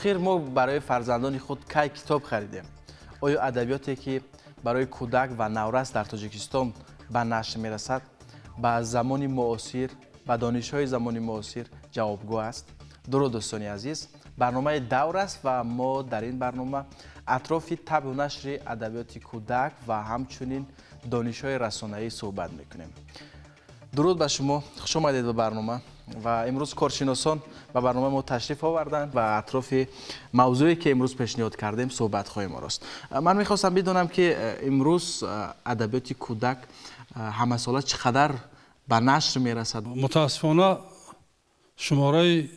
Охир мо барои фарзандони худ кай китоб харидем? Оё адабиёте ки барои кӯдак ва наврас дар Тоҷикистон ба нашр мерасад, ба замони муосир, ба донишҳои замони муосир ҷавобгӯ аст? Дуруд, дӯстони азиз, барномаи «Давр» аст ва мо дар ин барнома атрофи табъу нашри адабиёти кӯдак ва ҳамчунин донишҳои расонаӣ суҳбат мекунем. Дуруд ба шумо, хуш омадед ба барнома. Ва имрӯз коршиносон ба барномаи мо ташриф оварданд ва атрофи мавзӯе ки имрӯз пешниҳод кардем, суҳбат хоҳем орост. Ман мехостам бидонам, ки имрӯз адабиёти кӯдак ҳамасола чӣ қадар ба нашр мерасад? Мутаассифона, шумораи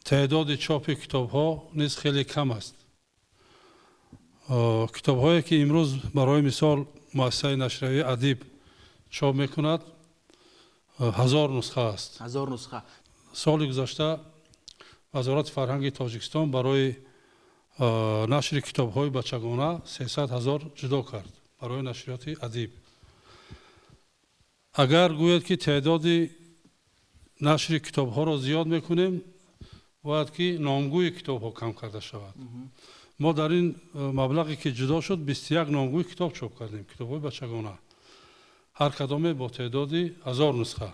теъдоди чопи китобҳо низ хеле кам аст. Китобҳое ки имрӯз, барои мисол, муассисаи нашриявии «Адиб» чоп мекунад, 1000 нусха аст. 1000 нусха. Соли гузашта Вазорати фарҳанги Тоҷикистон барои нашри китобҳои бачагона 300 000 ҷудо кард барои нашриёти «Адиб». Агар гӯяд, ки теъдоди нашри китобҳоро зиёд мекунем, бояд ки номгӯи китобҳо кам карда шавад. Мо дар ин маблағе ки ҷудо шуд, 21 номгӯи китоб чоп кардем, китобҳои бачагона, ҳар кадоме бо теъдоди 1000 нусха.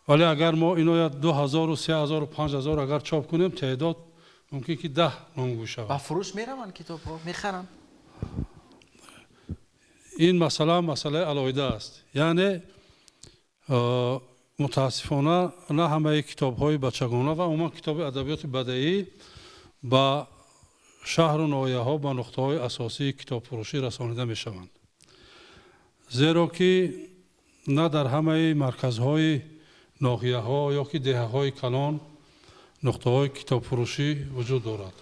Вале агар мо иноя 2000-у 3000-у 5000 агар чоп кунем, теъдод мумкин ки 10 номгӯ шавад. Ба фурӯш мераванд китобҳо? Мехаранд? Ин масъала масъалаи алоҳида аст. Яъне мутаассифона, на ҳамаи китобҳои бачагона ва умуман китоби адабиёти бадеӣ ба шаҳру ноҳияҳо, ба нуқтаҳои асосии китобфурӯшӣ расонида мешаванд, зеро ки на дар ҳамаи марказҳои ноҳияҳо ё ки деҳаҳои калон нуқтаҳои китобфурӯшӣ вуҷуд дорад.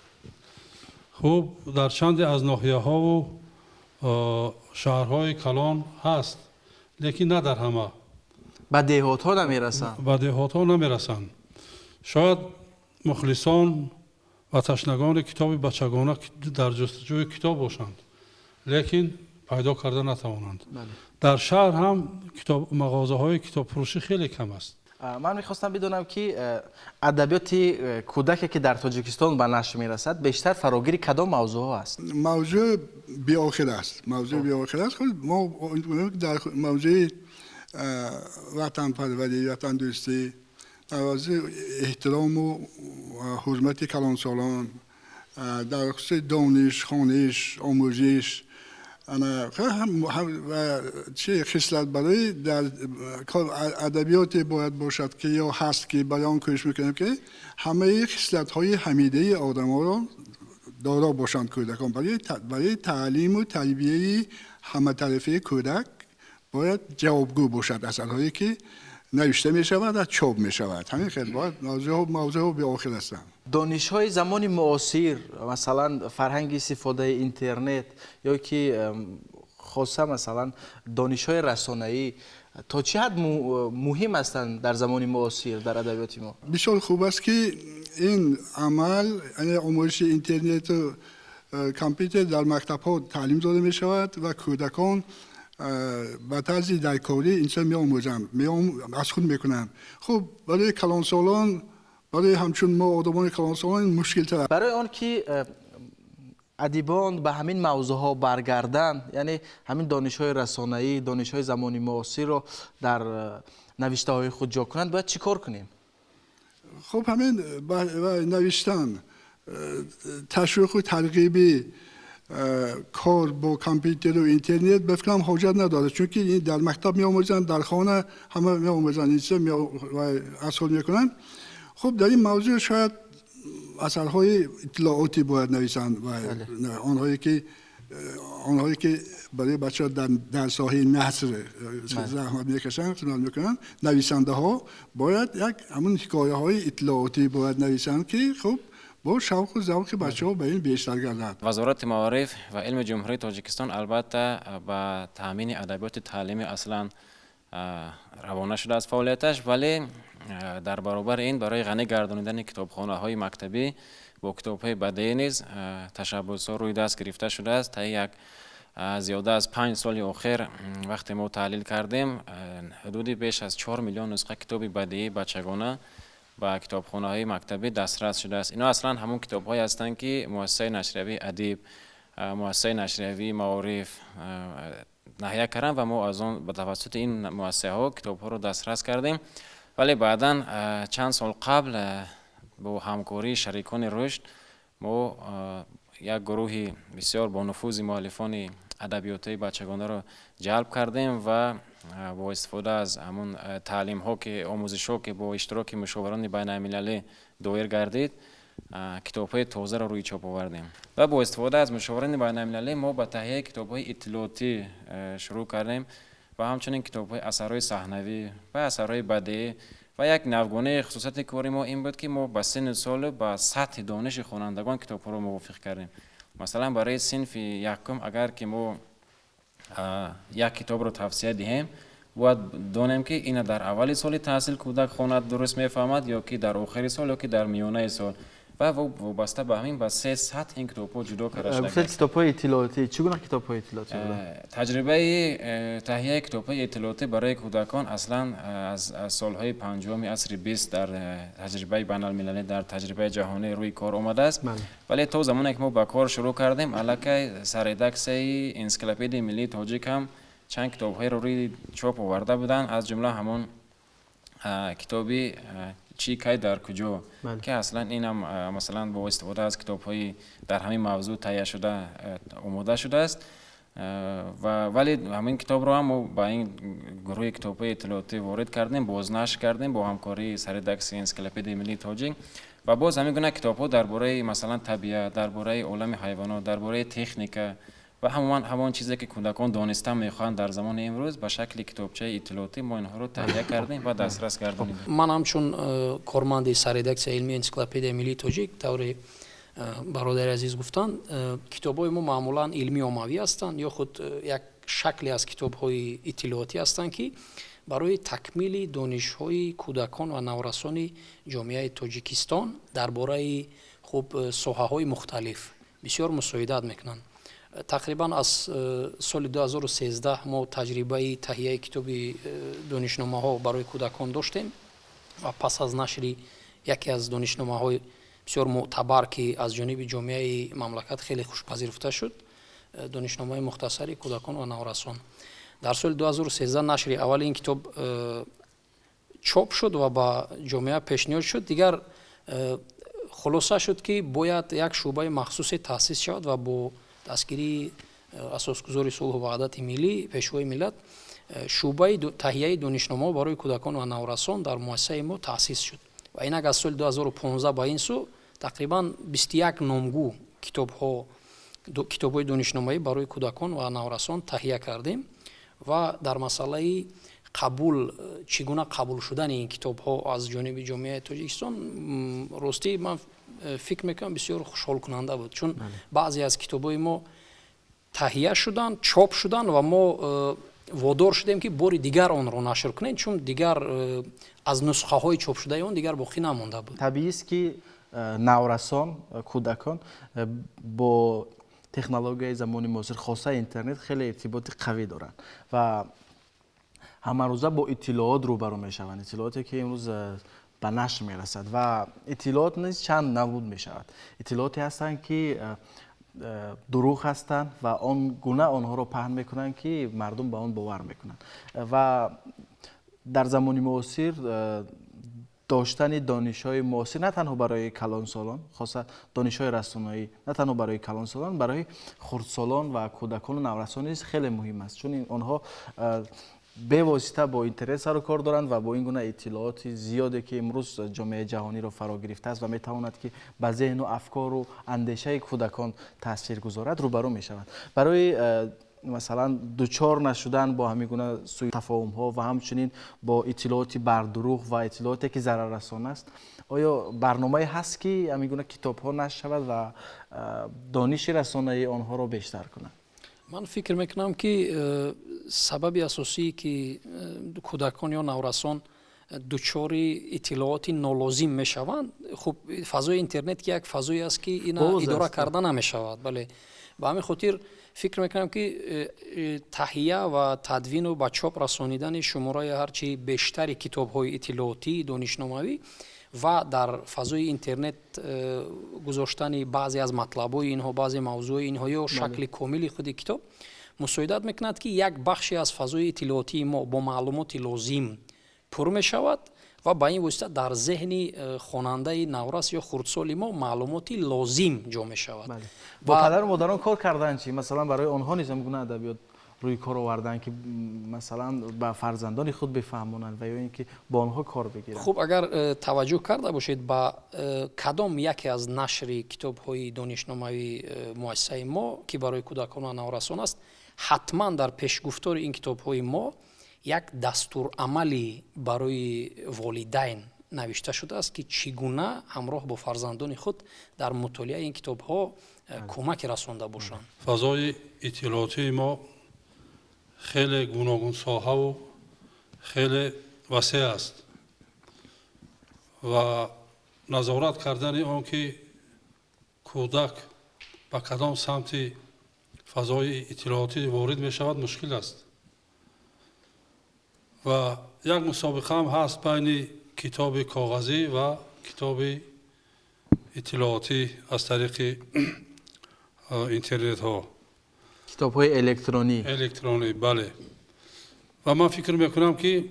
Хуб, дар чанде аз ноҳияҳову шаҳрҳои калон ҳаст, лекин на дар ҳама. Ба деҳотҳо намерасанд. Ба деҳотҳо намерасанд. Шояд мухлисон ва ташнагони китоби бачагона дар ҷустуҷӯи китоб бошанд, лекин пайдо карда натавонанд. Дар шаҳр ҳам мағозаҳои китобфурӯшӣ хеле кам аст. Ман мехостам бидонам, ки адабиёти кӯдаке ки дар Тоҷикистон ба нашр мерасад, бештар фарогири кадом мавзӯъҳо аст? Мавзӯъ беохир аст, мавзӯъ беохир аст. Мо дар мавзӯи ватанпарварӣ, ватандӯстӣ, дар мавзӯи эҳтирому ҳурмати калонсолон, дар хусуси дониш, хониш, омӯзиш, чи хислат барои дар адабиёте бояд бошад, ки ё ҳаст, ки баён кӯшиш мекунем, ки ҳамаи хислатҳои ҳамидаи одаморо доро бошанд кӯдакон. Барои таълиму тарбияи ҳаматарафаи кӯдак бояд ҷавобгӯ бошад асарҳое ки навишта мешавад ва чоп мешавад. Ҳамин хел бояд мавзӯъҳо беохир ҳастанд. Донишҳои замони муосир, масалан, фарҳанги истифодаи интернет ё ки хоса, масалан, донишҳои расонаӣ то чӣ ҳад муҳим ҳастанд дар замони муосир дар адабиёти мо? Бисёр хуб аст, ки ин амал, яъне омӯзиши интернету компютер, дар мактабҳо таълим дода мешавад ва кӯдакон ба тарзи даркорӣ инсон меомӯзанд, аз худ мекунанд. Хуб, барои калонсолон, барои ҳамчун мо, одамони калонсолон, мушкилтар. Барои он ки адибон ба ҳамин мавзӯъҳо баргарданд, яъне ҳамин донишҳои расонаӣ, донишҳои замони муосирро дар навиштаҳои худ ҷо кунанд, бояд чӣ кор кунем? Хуб, ҳамин навиштан, ташвиқу тарғиби кор бо компютеру интернет, ба фикрам, ҳоҷат надорад, чунки дар мактаб меомӯзанд, дар хона ҳама меомӯзанд, ин чиза аз худ мекунанд. Хуб, дар ин мавзӯъ шояд асарҳои иттилоотӣ бояд нависанд ва онҳое ки барои бачаҳо дар соҳаи наср заҳмат мекашанд, хидмат мекунанд, нависандаҳо бояд як ҳамун ҳикояҳои иттилоотӣ бояд нависанд, ки хуб, бо шавқу завқи бачаҳо ба ин бештар гардад. Вазорати маориф ва илми Ҷумҳурии Тоҷикистон, албатта, ба таъмини адабиёти таълимӣ аслан равона шудааст фаъолияташ, вале дар баробари ин барои ғанӣ гардонидани китобхонаҳои мактабӣ бо китобҳои бадеӣ низ ташаббусҳо рӯи даст гирифта шудааст. Таи як зиёда аз 5 соли охир, вақте мо таҳлил кардем, ҳудуди беш аз 4 миллион нусха китоби бадеии бачагона ба китобхонаҳои мактабӣ дастрас шудааст. Инҳо аслан ҳамон китобҳое ҳастанд, ки муассисаи нашриявии Адиб, муассисаи нашриявии Маориф таҳия карданд ва мо аз он ба тавассути ин муассисаҳо китобҳоро дастрас кардем. Вале баъдан чанд сол қабл бо ҳамкории шарикони рушд мо як гурӯҳи бисёр бонуфузи муаллифони адабиётҳои бачагонаро ҷалб кардем ва бо истифода аз ҳамон таълимҳо, ки омӯзишҳо, ки бо иштироки мушовирони байналмилалӣ доир гардид, китобҳои тозаро рӯи чоп овардем. Ва бо истифода аз мушовирони байналмилалӣ мо ба таҳияи китобҳои иттилоотӣ шурӯъ кардем ва ҳамчунин китобҳои асарҳои саҳнавӣ ва асарҳои бадеӣ. Ва як навгонаи хусусияти кори мо ин буд, ки мо ба синну солу ба сатҳи дониши хонандагон китобҳоро мувофиқ кардем. Масалан, барои синфи якум агар ки мо як китобро тавсия диҳем, бояд донем, ки ина дар аввали соли таҳсил кӯдак хонад, дуруст мефаҳмад, ё ки дар охири сол, ё ки дар миёнаи сол. Ва вобаста ба ҳамин ба се сатҳ ин китобҳо ҷудо карда шудагист. Гуфтед, китобҳои иттилоотӣ. Чӣ гуна китобҳои иттилоотӣ буданд? Таҷрибаи таҳияи китобҳои иттилоотӣ барои кӯдакон аслан аз солҳои 50-уми асри 20 дар таҷрибаи байналмилалӣ, дар таҷрибаи ҷаҳонӣ рӯи кор омадааст. Вале то замоне ки мо ба кор шурӯъ кардем, аллакай сарредаксияи Энсиклопедияи миллии тоҷик ҳам чанд китобҳоеро рӯи чоп оварда буданд, аз ҷумла ҳамон китоби «Чӣ, кай, дар куҷо», ки аслан инам, масалан, бо истифода аз китобҳои дар ҳамин мавзӯъ таҳия шуда омода шудааст. Ва вале ҳамин китобро ҳам мо ба ин гурӯҳи китобҳои иттилоотӣ ворид кардем, бознашр кардем бо ҳамкории сарредаксияи Энсиклопедияи миллии тоҷик. Ва боз ҳамин гуна китобҳо дар бораи, масалан, табиат, дар бораи олами ҳайвонот, дар бораи техника ва ҳамон чизе, ки кӯдакон дониста мехоҳанд дар замони имрӯз, ба шакли китобчаи иттилоотӣ мо инҳоро таҳия кардем ва дастрас гардонидем. Ман ҳамчун корманди сарредаксияи илмии Энсиклопедияи миллии тоҷик, тавре бародари азиз гуфтанд, китобҳои мо маъмулан илмӣ оммавӣ ҳастанд ё худ як шакле аз китобҳои иттилоотӣ ҳастанд, ки барои такмили донишҳои кӯдакон ва наврасони ҷомеаи Тоҷикистон дар бораи хуб соҳаҳои мухталиф бисёр мусоидат мекунанд. Тақрибан аз соли 2013 мо таҷрибаи таҳияи китоби донишномаҳо барои кӯдакон доштем ва пас аз нашри яке аз донишномаҳои бисёр мӯътабар, ки аз ҷониби ҷомеаи мамлакат хеле хушпазируфта шуд, донишномаи мухтасари кӯдакон ва наврасон, дар соли 2013 нашри аввали ин китоб чоп шуд ва ба ҷомеа пешниҳод шуд. Дигар хулоса шуд, ки бояд як шӯъбаи махсусе таъсис шавад ва бо дастгирии асосгузори сулҳу ваҳдати миллӣ, Пешвои миллат, шӯъбаи таҳияи донишномаҳо барои кӯдакон ва наврасон дар муассисаи мо таъсис шуд. Ва инак аз соли 2015 ба ин сӯ тақрибан 21 номгӯ китобҳо, китобҳои донишномаӣ барои кӯдакон ва наврасон таҳия кардем. Ва дар масъалаи қабул, чӣ гуна қабул шудани ин китобҳо аз ҷониби ҷомеаи Тоҷикистон, ростӣ ман фикр мекунам, бисёр хушҳолкунанда буд, чун баъзе аз китобҳои мо таҳия шуданд, чоп шуданд ва мо водор шудем, ки бори дигар онро нашр кунем, чун дигар аз нусхаҳои чопшудаи он дигар боқӣ намонда буд. Табиист, ки наврасон, кӯдакон бо технологияи замони муосир, хоса интернет, хеле иртиботи қавӣ доранд ва ҳамарӯза бо иттилоот рӯбарӯ мешаванд, иттилооте, ки имрӯз ба нашр мерасад. Ва иттилоот низ чанд намуд мешавад. Иттилооте ҳастанд, ки дурӯғ ҳастанд ва он гуна онҳоро паҳн мекунанд, ки мардум ба он бовар мекунанд. Ва дар замони муосир доштани донишҳои муосир на танҳо барои калонсолон, хоса донишҳои расонаӣ, на танҳо барои калонсолон, барои хурдсолон ва кӯдакону наврасон низ хеле муҳим аст, чун онҳо бевосита бо интернет сару кор доранд ва бо ин гуна иттилооти зиёде, ки имрӯз ҷомеаи ҷаҳониро фаро гирифтааст ва метавонад, ки ба зеҳну афкору андешаи кӯдакон таъсир гузорад, рӯбарӯ мешаванд. Барои, масалан, дучор нашудан бо ҳамин гуна сӯитафоҳумҳо ва ҳамчунин бо иттилооти бардурӯғ ва иттилооте, ки зараррасон аст, оё барномае ҳаст, ки ҳамин гуна китобҳо нашр шавад ва дониши расонаи онҳоро бештар кунад? Ман фикр мекунам, ки сабаби асосие, ки кӯдакон ё наврасон дучори иттилооти нолозим мешаванд, хуб, фазои интернет ки як фазое аст, ки ина идора карда намешавад. Бале, ба ҳамин хотир фикр мекунам, ки таҳия ва тадвину ба чоп расонидани шумораи ҳарчи бештари китобҳои иттилоотӣ, донишномавӣ Ва дар фазои интернет гузоштани баъзе аз матлабҳои инҳо, баъзе мавзӯи инҳо ё шакли комили худи китоб мусоидат мекунад, ки як бахше аз фазои иттилоотии мо бо маълумоти лозим пур мешавад ва ба ин восита дар зеҳни хонандаи наврас ё хурдсоли мо маълумоти лозим ҷо мешавад. Бо падару модарон кор кардан чӣ? Масалан, барои онҳо низ ҳамгуна адабиёт рӯи кор овардан, ки масалан ба фарзандони худ бифаҳмонанд ва ё ин ки бо онҳо кор бигиранд. Хуб, агар таваҷҷӯҳ карда бошед ба кадом яке аз нашри китобҳои донишномавии муассисаи мо, ки барои кӯдакон ва наврасон аст, ҳатман дар пешгуфтори ин китобҳои мо як дастурамалӣ барои волидайн навишта шудааст, ки чӣ гуна ҳамроҳ бо фарзандони худ дар мутолиаи ин китобҳо кӯмаке расонда бошанд. Фазои иттилоотии мо хеле гуногунсоҳаву хеле васеъ аст ва назорат кардани он ки кӯдак ба кадом самти фазои иттилоотӣ ворид мешавад, мушкил аст. Ва як мусобиқаам ҳаст байни китоби коғазӣ ва китоби иттилоотӣ аз тариқи интернетҳо. Китобҳои электронӣ. Электронӣ, бале. Ва ман фикр мекунам, ки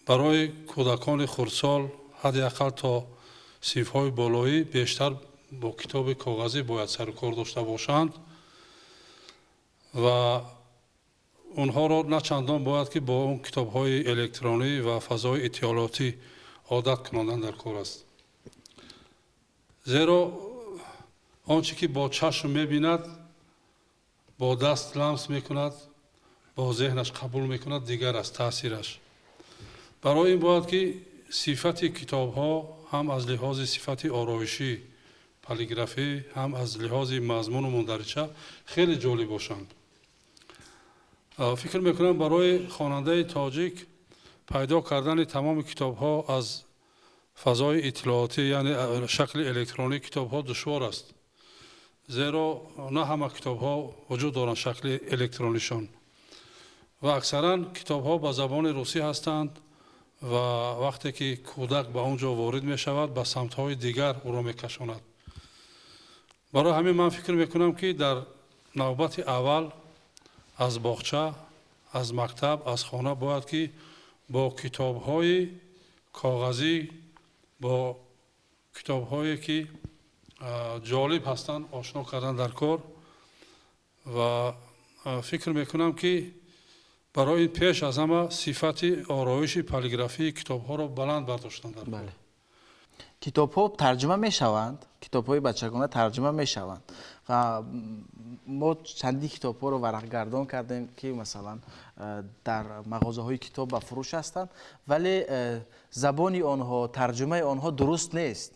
барои кӯдакони хурдсол, ҳадди ақал то синфҳои болоӣ, бештар бо китоби коғазӣ бояд сарукор дошта бошанд ва онҳоро на чандон бояд ки бо он китобҳои электронӣ ва фазои иттилоотӣ одат кунондан дар кор аст, зеро он чӣ ки бо чашм мебинад, бо даст ламс мекунад, бо зеҳнаш қабул мекунад, дигар аст таъсираш. Барои ин бояд ки сифати китобҳо ҳам аз лиҳози сифати ороишӣ, полиграфӣ, ҳам аз лиҳози мазмуну мундариҷа хеле ҷолиб бошанд. Фикр мекунам, барои хонандаи тоҷик пайдо кардани тамоми китобҳо аз фазои иттилоотӣ, яъне шакли электронии китобҳо, душвор аст, зеро на ҳама китобҳо вуҷуд доранд шакли электронишон ва аксаран китобҳо ба забони русӣ ҳастанд ва вақте ки кӯдак ба он ҷо ворид мешавад, ба самтҳои дигар ӯро мекашонад. Барои ҳамин ман фикр мекунам, ки дар навбати аввал аз боғча, аз мактаб, аз хона бояд ки бо китобҳои коғазӣ, бо китобҳое ки ҷолиб ҳастанд, ошно кардан дар кор. Ва фикр мекунам, ки барои ин пеш аз ҳама сифати ороиши полиграфии китобҳоро баланд бардоштан дар кор. Китобҳо тарҷума мешаванд, китобҳои бачагона тарҷума мешаванд ва мо чанди китобҳоро варақгардон кардем, ки масалан дар мағозаҳои китоб ба фурӯш ҳастанд, вале забони онҳо, тарҷумаи онҳо дуруст нест.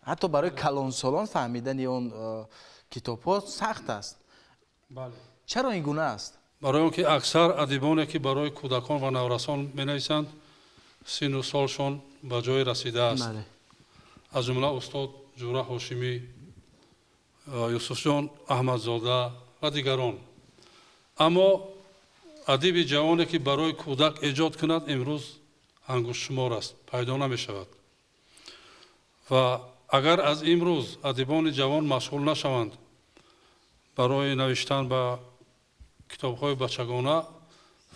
Ҳатто барои калонсолон фаҳмидани он китобҳо сахт аст. Чаро ин гуна аст? Барои он ки аксар адибоне ки барои кӯдакон ва наврасон менависанд, сину солшон ба ҷое расидааст, аз ҷумла устод Ҷура Ҳошимӣ, Юсуфҷон Аҳмадзода ва дигарон. Аммо адиби ҷавоне ки барои кӯдак эҷод кунад, имрӯз ангуштшумор аст, пайдо намешавад. Ва агар аз имрӯз адибони ҷавон машғул нашаванд барои навиштан ба китобҳои бачагона,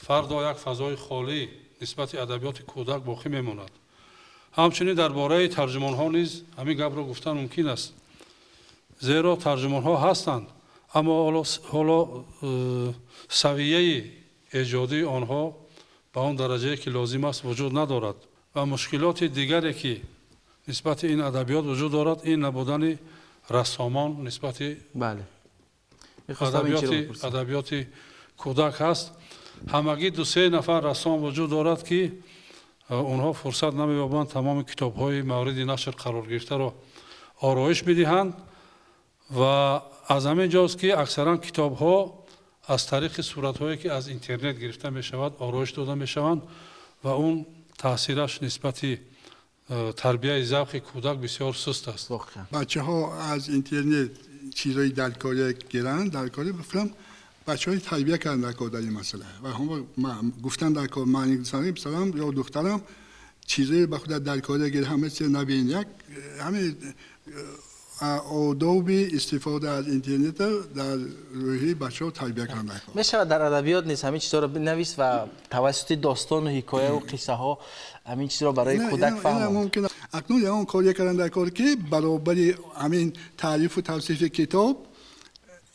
фардо як фазои холӣ нисбати адабиёти кӯдак боқӣ мемонад. Ҳамчунин дар бораи тарҷумонҳо низ ҳамин гапро гуфтан мумкин аст, зеро тарҷумонҳо ҳастанд, аммо ҳоло савияи эҷодии онҳо ба он дараҷае ки лозим аст вуҷуд надорад. Ва мушкилоти дигаре ки нисбати ин адабиёт вуҷуд дорад, ин набудани рассомон нисбати адабиёти кӯдак ҳаст. Ҳамагӣ 2-се нафар рассом вуҷуд дорад, ки онҳо фурсат намеёбанд тамоми китобҳои мавриди нашр қарор гирифтаро ороиш бидиҳанд. Ва аз ҳамин ҷост, ки аксаран китобҳо аз тариқи суратҳое ки аз интернет гирифта мешавад, ороиш дода мешаванд ва он таъсираш нисбати тарбияи завқи кӯдак бисёр суст аст. Бачаҳо аз интернет чизҳои даркорӣ гиранд, даркорӣ бифрам, бачаҳои тарбия кардан дар кор дар ин масъала ва гуфтан дар кор, маъни писарам ё духтарам Чизое ба худат дар кора гир, ҳама чиз набин, як ҳамин одоби истифода аз интернет дар рӯҳии бачаҳо тарбия кардан. Мешавад дар адабиёт низ ҳамин чизҳоро бинавис ва тавассути достону ҳикояву қиссаҳо ҳамин чизро барои кӯдак фаҳмонд. Мумкин. Акнун ягон коре кардан дар кор, ки баробари ҳамин таърифу тавсифи китоб,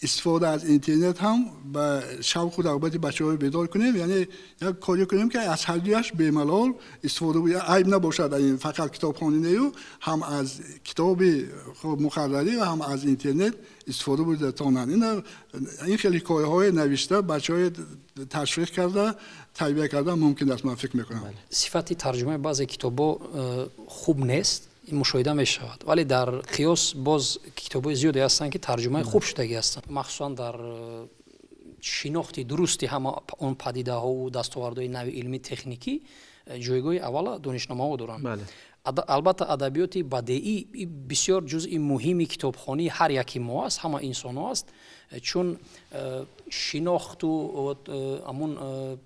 истифода аз интернет ҳам ба шавқу рағбати бачаҳоро бедор кунем, яъне як коре кунем, ки аз ҳардуяш бемалол истифода, айб набошад, ин фақат китобхонӣ нею, ҳам аз китоби муқаррарӣ ва ҳам аз интернет истифода бурда тонанд. Ин хеле ҳикояҳои навишта бачаҳои ташвиқ карда, тарбия кардан мумкин аст, ман фикр мекунам. Сифати тарҷумаи баъзе китобҳо хуб нест, ин мушоҳида мешавад, вале дар қиёс боз китобҳои зиёде ҳастанд, ки тарҷумаи хуб шудагӣ ҳастанд, махсусан дар шинохти дурусти ҳама он падидаҳову дастовардҳои нави илмӣ техникӣ ҷойгоҳи аввала донишномаҳо доранд. Албатта, адабиёти бадеӣ бисёр ҷузъи муҳими китобхонии ҳар яки мо аст, ҳама инсонҳо аст, чун шинохту ҳамун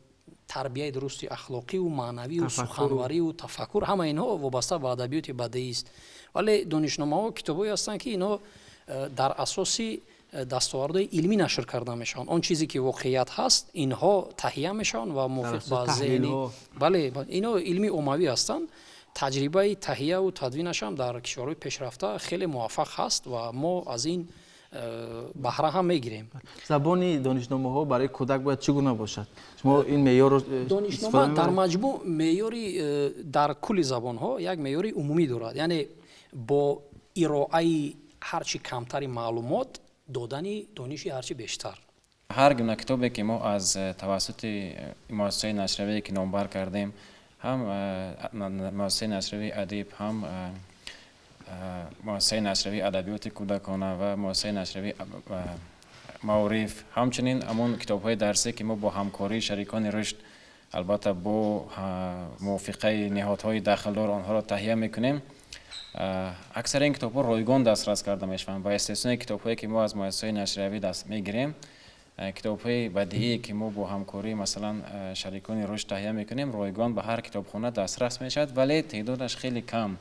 тарбияи дурусти ахлоқиву маънавию суханвариву тафаккур, ҳама инҳо вобаста ба адабиёти бадеист. Вале донишномаҳо китобҳое ҳастанд, ки инҳо дар асоси дастовардҳои илмӣ нашр карда мешаванд. Он чизе ки воқеият ҳаст, инҳо таҳия мешаванд ва мувофиқ ба зеҳни, бале, инҳо илми оммавӣ ҳастанд. Таҷрибаи таҳияву тадвинашам дар кишварҳои пешрафта хеле муваффақ ҳаст ва мо аз ин баҳра ҳам мегирем. Забони донишномаҳо барои кӯдак бояд чӣ гуна бошад? Шумо ин меъёрро Донишнома дар маҷмӯъ меъёри дар кулли забонҳо як меъёри умумӣ дорад, яъне бо ироаи ҳарчи камтари маълумот додани дониши ҳарчи бештар. Ҳар гуна китобе, ки мо аз тавассути муассисаи нашриявие, ки номбар кардем, ҳам муассисаи нашриявии «Адиб», ҳам муассисаи нашриявии «Адабиёти кӯдакона» ва муассисаи нашриявии «Маориф», ҳамчунин ҳамон китобҳои дарсие, ки мо бо ҳамкории шарикони рушд, албатта бо мувофиқаи ниҳодҳои дахлдор онҳоро таҳия мекунем, аксари ин китобҳо ройгон дастрас карда мешаванд, ба истиснои китобҳое, ки мо аз муассисаҳои нашриявӣ даст мегирем. Китобҳои бадиие, ки мо бо ҳамкории, масалан, шарикони рушд таҳия мекунем, ройгон ба ҳар китобхона дастрас мешавад, вале теъдодаш хеле кам,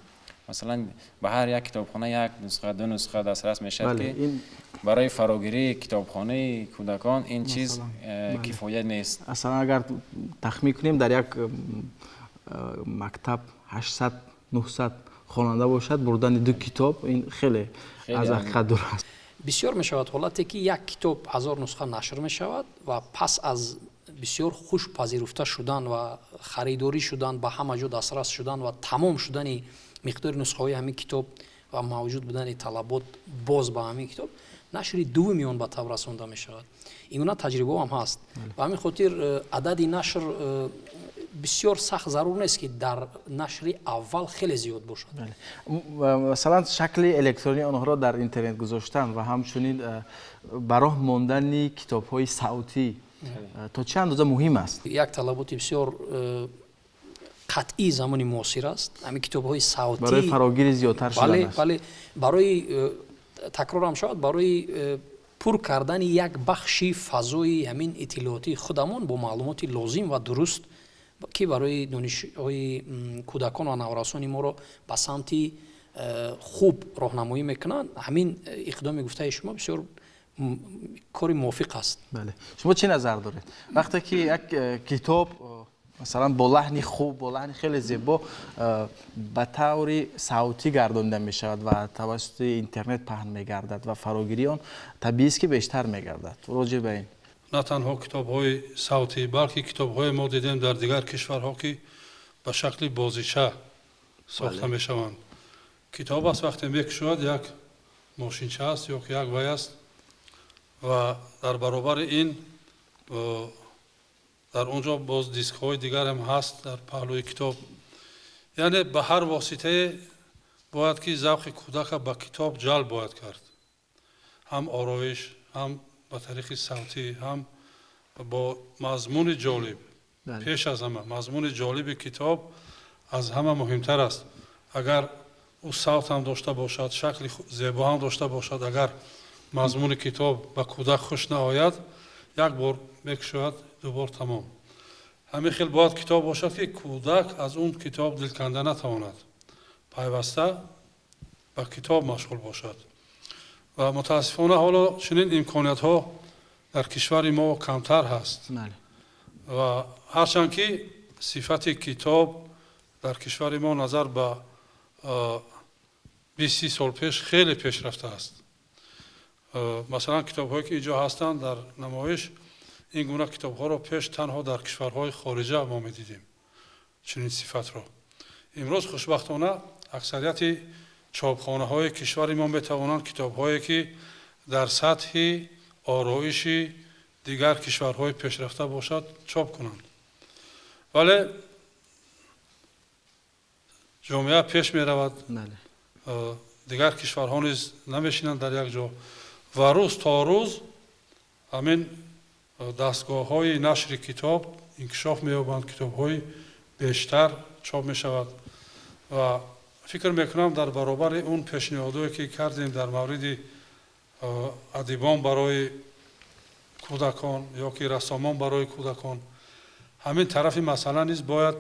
масалан, ба ҳар як китобхона як нусха, ду нусха дастрас мешавад, ки барои фарогирии китобхонаи кӯдакон ин чиз кифоя нест. Аслан, агар тахмин кунем, дар як мактаб 800, 900 хонанда бошад, бурдани ду китоб ин хеле аз ҳақиқат дур аст. Бисёр мешавад ҳолате, ки як китоб 1000 нусха нашр мешавад ва пас аз бисёр хуш пазируфта шудан ва харидорӣ шудан, ба ҳама ҷо дастрас шудан ва тамом шудани миқдори нусхаҳои ҳамин китоб ва мавҷуд будани талабот боз ба ҳамин китоб, нашри дуввуми он ба таб расонда мешавад. Ин гуна таҷрибаҳо ҳам ҳаст. Ба ҳамин хотир адади нашр бисёр сахт зарур нест, ки дар нашри аввал хеле зиёд бошад. Масалан, шакли электронии онҳоро дар интернет гузоштан ва ҳамчунин ба роҳ мондани китобҳои савтӣ то чӣ андоза муҳим аст? Як талаботи бисёр қатъии замони муосир аст ҳамин китобҳои савтӣ. Барои фарогири зиёдтар шудан аст. Бале, барои такрорам шавад, барои пур кардани як бахши фазои ҳамин иттилоотии худамон бо маълумоти лозим ва дуруст, ки барои донишҳои кӯдакон ва наврасони моро ба самти хуб роҳнамоӣ мекунанд. Ҳамин иқдоми гуфтаи шумо бисёр кори мувофиқ аст. Бале, шумо чӣ назар доред, вақте ки як китоб, масалан, бо лаҳни хуб, бо лаҳни хеле зебо ба таври савтӣ гардонида мешавад ва тавассути интернет паҳн мегардад ва фарогирии он табиист, ки бештар мегардад? Роҷеъ ба ин. На танҳо китобҳои савтӣ, балки китобҳое мо дидем дар дигар кишварҳо, ки ба шакли бозича сохта мешаванд. Китоб аст, вақте мекушояд, як мошинча аст ё ки як вай аст ва дар баробари ин дар он ҷо боз дискҳои дигарам ҳаст дар паҳлӯи китоб. Яъне ба ҳар воситае бояд ки завқи кӯдака ба китоб ҷалб бояд кард, ҳам ороиш, ҳам ба тариқи савтӣ, ҳам бо мазмуни ҷолиб. Пеш аз ҳама мазмуни ҷолиби китоб аз ҳама муҳимтар аст. Агар ӯ савт ҳам дошта бошад, шакли зебо ҳам дошта бошад, агар мазмуни китоб ба кӯдак хуш наояд, як бор мекушояд, дубор тамом. Ҳамин хел бояд китоб бошад, ки кӯдак аз он китоб дилканда натавонад, пайваста ба китоб машғул бошад. Ва мутаассифона ҳоло чунин имкониятҳо дар кишвари мо камтар ҳаст. Ва ҳарчанд ки сифати китоб дар кишвари мо назар ба 20 сол пеш хеле пешрафта аст. Масалан, китобҳое ки инҷо ҳастанд дар намоиш, ин гуна китобҳоро пеш танҳо дар кишварҳои хориҷа мо медидем чунин сифатро. Имрӯз хушбахтона аксарияти чопхонаҳои кишвари мо метавонанд китобҳое ки дар сатҳи ороиши дигар кишварҳои пешрафта бошад чоп кунанд. Вале ҷомеа пеш меравад, дигар кишварҳо низ намешинанд дар як ҷо ва рӯз то рӯз ҳамин дастгоҳҳои нашри китоб инкишоф меёбанд, китобҳои бештар чоп мешавад. Ва фикр мекунам дар баробари он пешниҳодое ки кардем дар мавриди адибон барои кӯдакон ё ки рассомон барои кӯдакон, ҳамин тарафи масъала низ бояд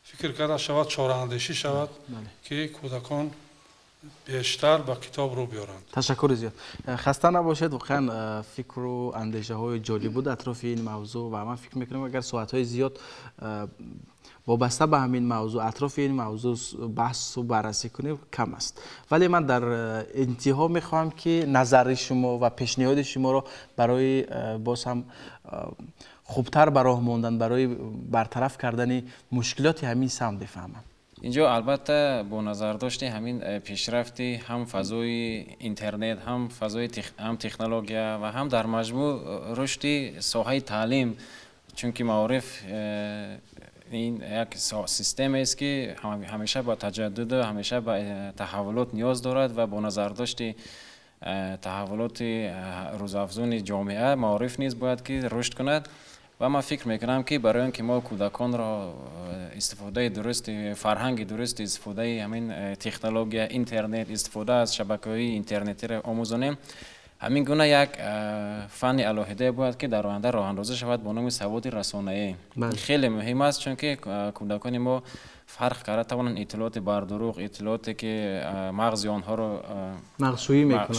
фикр карда шавад, чораандешӣ шавад, ки кӯдакон бештар ба китоб рӯ биёранд. Ташаккури зиёд. Хаста набошед, воқеан фикру андешаҳои ҷолиб буд атрофи ин мавзӯъ ва ман фикр мекунам агар соатҳои зиёд вобаста ба ҳамин мавзӯъ, атрофи ин мавзӯъ баҳсу баррасӣ кунем кам аст. Вале ман дар интиҳо мехоҳам ки назари шумо ва пешниҳоди шуморо барои боз ҳам хубтар ба роҳ мондан, барои бартараф кардани мушкилоти ҳамин самт бифаҳмам. Инҷо албатта бо назардошти ҳамин пешрафти ҳам фазои интернет, ҳам фазои ҳам технология ва ҳам дар маҷмӯъ рушди соҳаи таълим, чунки маориф ин як системаест ки ҳамеша ба таҷаддуду ҳамеша ба таҳаввулот ниёз дорад ва бо назардошти таҳаввулоти рӯзафзуни ҷомеа маориф низ бояд ки рушд кунад. Ва ман фикр мекунам ки барои он ки мо кӯдаконро истифодаи дурусти фарҳанги дурусти истифодаи ҳамин технология, интернет, истифода аз шабакаҳои интернетиро омӯзонем, ҳамин гуна як фанни алоҳидае бояд ки дар оянда роҳандозӣ шавад бо номи саводи расонаӣ. Хеле муҳим аст, чунки кӯдакони мо фарқ карда тавонанд иттилооти бардурӯғ, иттилооте ки мағзи онҳоро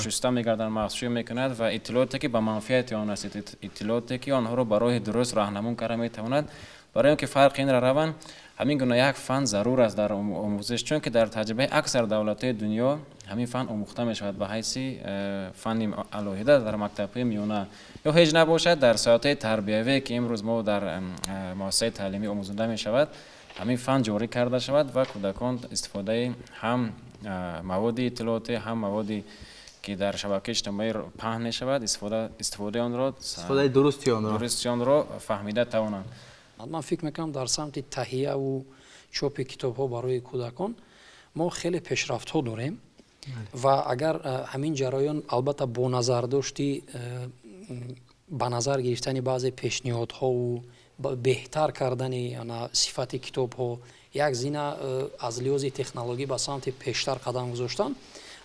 шуста мегарданд, мағзшӯӣ мекунад ва иттилооте ки ба манфиати он аст, иттилооте ки онҳоро ба роҳи дуруст роҳнамун карда метавонад. Барои он ки фарқи инро раванд, ҳамин гуна як фан зарур аст дар омӯзиш, чунки дар таҷрибаи аксар давлатҳои дунё ҳамин фан омӯхта мешавад ба ҳайси фанни алоҳида дар мактабҳои миёна ё ҳеҷ набошад дар соатҳои тарбиявие ки имрӯз мо дар муассисаи таълимӣ омӯзонда мешавад, ҳамин фан ҷорӣ карда шавад ва кӯдакон истифодаи ҳам маводи иттилоотӣ, ҳам маводи ки дар шабакаи иҷтимоӣ паҳн мешавад, истифодаи онро, истифодаи дурусти онро фаҳмида тавонанд. Ман фикр мекунам дар самти таҳияву чопи китобҳо барои кӯдакон мо хеле пешрафтҳо дорем ва агар ҳамин ҷараён албатта бо назардошти ба назар гирифтани баъзе пешниҳодҳову беҳтар кардани сифати китобҳо, як зина аз лиҳози технологӣ ба самти пештар қадам гузоштан,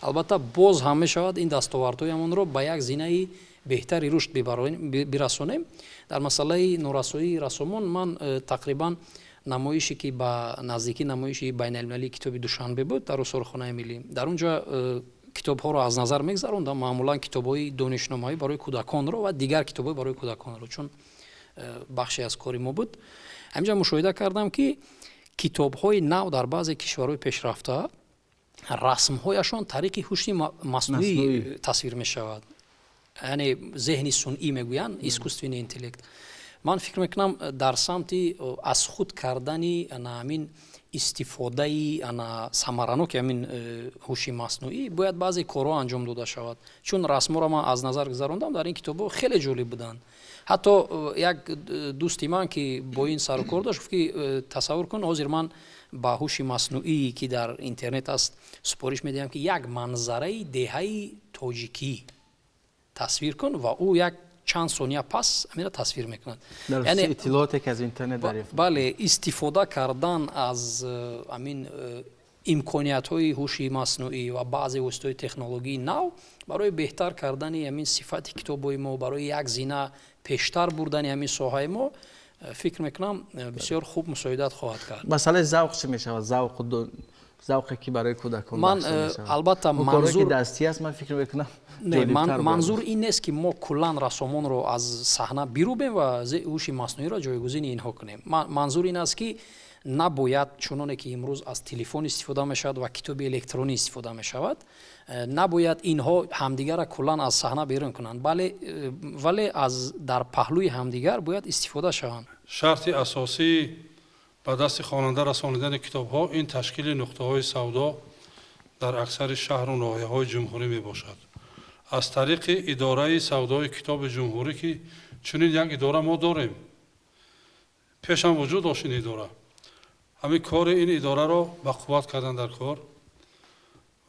албатта боз ҳам мешавад ин дастовардҳоямонро ба як зинаи беҳтари рушд бирасонем. Дар масъалаи норасоии расомон ман тақрибан намоише ки ба наздикӣ намоиши байналмилалии китоби Душанбе буд дар Осорхонаи миллӣ, дар он ҷо китобҳоро аз назар мегузарондам, маъмулан китобҳои донишномавӣ барои кӯдаконро ва дигар китобҳои барои кӯдаконро, чун бахше аз кори мо буд. Ҳаминҷа мушоҳида кардам ки китобҳои нав дар баъзе кишварҳои пешрафта расмҳояшон тариқи ҳушни маснуӣ тасвир мешавад, яъне зеҳни сунъӣ мегӯянд, искусственный интеллект. Ман фикр мекунам дар самти аз худ кардани ҳамин истифодаи самараноки ҳамин ҳуши маснуӣ бояд баъзе корҳо анҷом дода шавад, чун расмҳоро ман аз назар гузарондам, дар ин китобҳо хеле ҷолиб буданд. Ҳатто як дӯсти ман ки бо ин сару кор дошт гуфт ки тасаввур кун, ҳозир ман ба ҳуши маснуӣ ки дар интернет аст супориш медиҳам ки як манзараи деҳаи тоҷикӣ тасвир кун ва ӯ як чанд сония пас ҳаминро тасвир мекунад. Яъне иттилооте ки аз интернет дарёфт. Бале, истифода кардан аз ҳамин имкониятҳои ҳуши маснуӣ ва баъзе воситаҳои технологии нав барои беҳтар кардани ҳамин сифати китобҳои мо, барои як зина пештар бурдани ҳамин соҳаи мо, Фикр мекунам, бисёр хуб мусоидат хоҳад кард. Масъалаи завқ чӣ мешавад? Завқе ки барои кӯдакон ман албатта манзур дастӣ аст, ман фикр мекунам. Не, манзур ин нест, ки мо куллан рассомонро аз саҳна бирубем ва ҳуши маснуиро ҷойгузини инҳо кунем. Манзур ин аст, ки набояд, чуноне ки имрӯз аз телефон истифода мешавад ва китоби электронӣ истифода мешавад, набояд инҳо ҳамдигарро куллан аз саҳна берун кунанд, вале аз дар паҳлӯи ҳамдигар бояд истифода шаванд. Шарти асосии ба дасти хонанда расонидани китобҳо ин ташкили нуқтаҳои савдо дар аксари шаҳру ноҳияҳои ҷумҳурӣ мебошад. Аз тариқи идораи савдои китоби ҷумҳурӣ, ки чунин як идора мо дорем, пешам вуҷуд дошт ин идора, ҳамин кори ин идораро ба қувват кардан дар кор.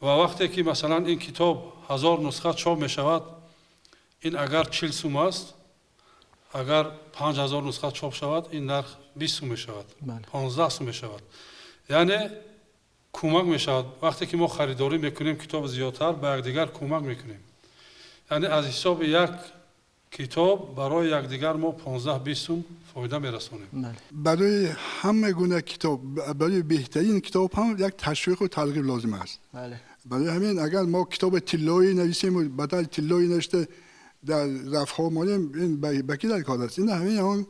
Ва вақте ки масалан ин китоб 1000 нусха чоп мешавад, ин агар 40 сум аст, агар 5000 нусха чоп шавад, ин нарх 20 сум мешавад, 15 сум мешавад. Яъне кӯмак мешавад. Вақте ки мо харидорӣ мекунем китоб зиёдтар, ба якдигар кӯмак мекунем. Яъне аз ҳисоби як китоб барои якдигар мо 15-20 сум фоида мерасонем. Барои ҳама гуна китоб, барои беҳтарин китоб ҳам як ташвиқу тарғиб лозим аст. Барои ҳамин агар мо китоби тиллоӣ нависем ва бадал тиллоӣ навишта дар рафҳо монем, ин ба ки дар кор аст? Ин ҳамин ягон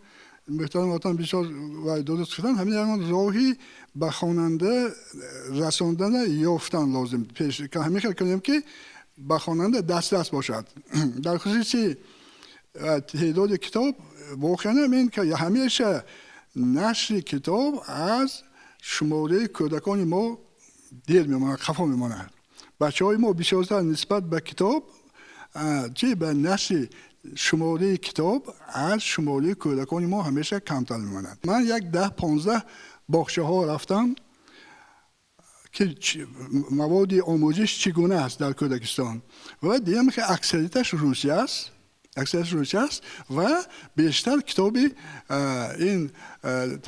муҳтарам отам бисёр ва дуруст гуфтанд, ҳамин ягон роҳи ба хонанда расондана ёфтан лозим. Пеш ҳамин хел кунем, ки ба хонанда дастрас бошад. Дар хусуси теъдоди китоб, воқеан ин ҳамеша нашри китоб аз шумораи кӯдакони мо дер мемонад, қафо мемонад. Бачаҳои мо бисёртар нисбат ба китоб, чи ба нашри шумораи китоб аз шумораи кӯдакони мо ҳамеша камтар мемонад. Ман як 10-15 боғчаҳо рафтам, ки маводи омӯзиш чӣ гуна аст дар кӯдакистон, ва дидам, ки аксарияташ русия аст, аксарияташ русия аст ва бештар китоби ин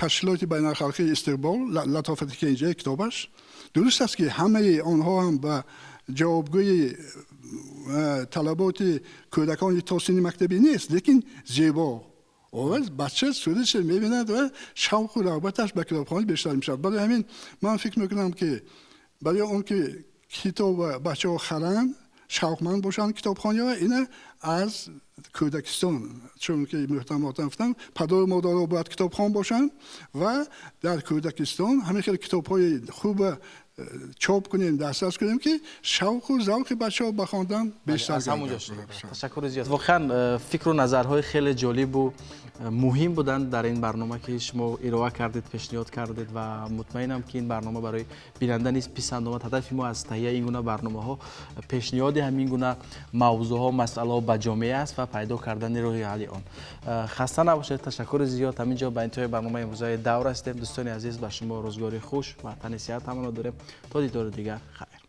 ташкилоти байналхалқии Истиқбол, Латофати Кенҷа китобаш. Дуруст аст, ки ҳамаи онҳо ҳам ба ҷавобгӯи талаботи кӯдакони то синни мактабӣ нест, лекин зебо оваз бача суратша мебинад ва шавқу рағбаташ ба китобхонӣ бештар мешавад. Барои ҳамин ман фикр мекунам, ки барои он ки китоб бачаҳо харанд, шавқманд бошанд китобхониҳо, ина аз кӯдакистон, чунки муҳтарам отам гуфтанд, падару модаро бояд китобхон бошанд ва дар кӯдакистон ҳамин хел китобҳои хуба чоп кунем, дастрас кунем, ки шавқу завқи бачаҳо ба хондан бештар. Ташаккури зиёд. Воқеан фикру назарҳои хеле ҷолибу муҳим буданд дар ин барнома, ки шумо ироа кардед, пешниҳод кардед, ва мутмаинам, ки ин барнома барои бинанда низ писанд омад. Ҳадафи мо аз таҳияи ин гуна барномаҳо пешниҳоди ҳамин гуна мавзӯъҳо, масъалаҳо ба ҷомеа аст ва пайдо кардани роҳи ҳалли он. Хаста набошед, ташаккури зиёд. Ҳамин ҷо ба интиҳои барномаи имрӯзаи давр расидем. Дӯстони азиз, ба шумо рӯзгори хуш ва тани сиҳат таманно дорем. То дидори дигар, хайр.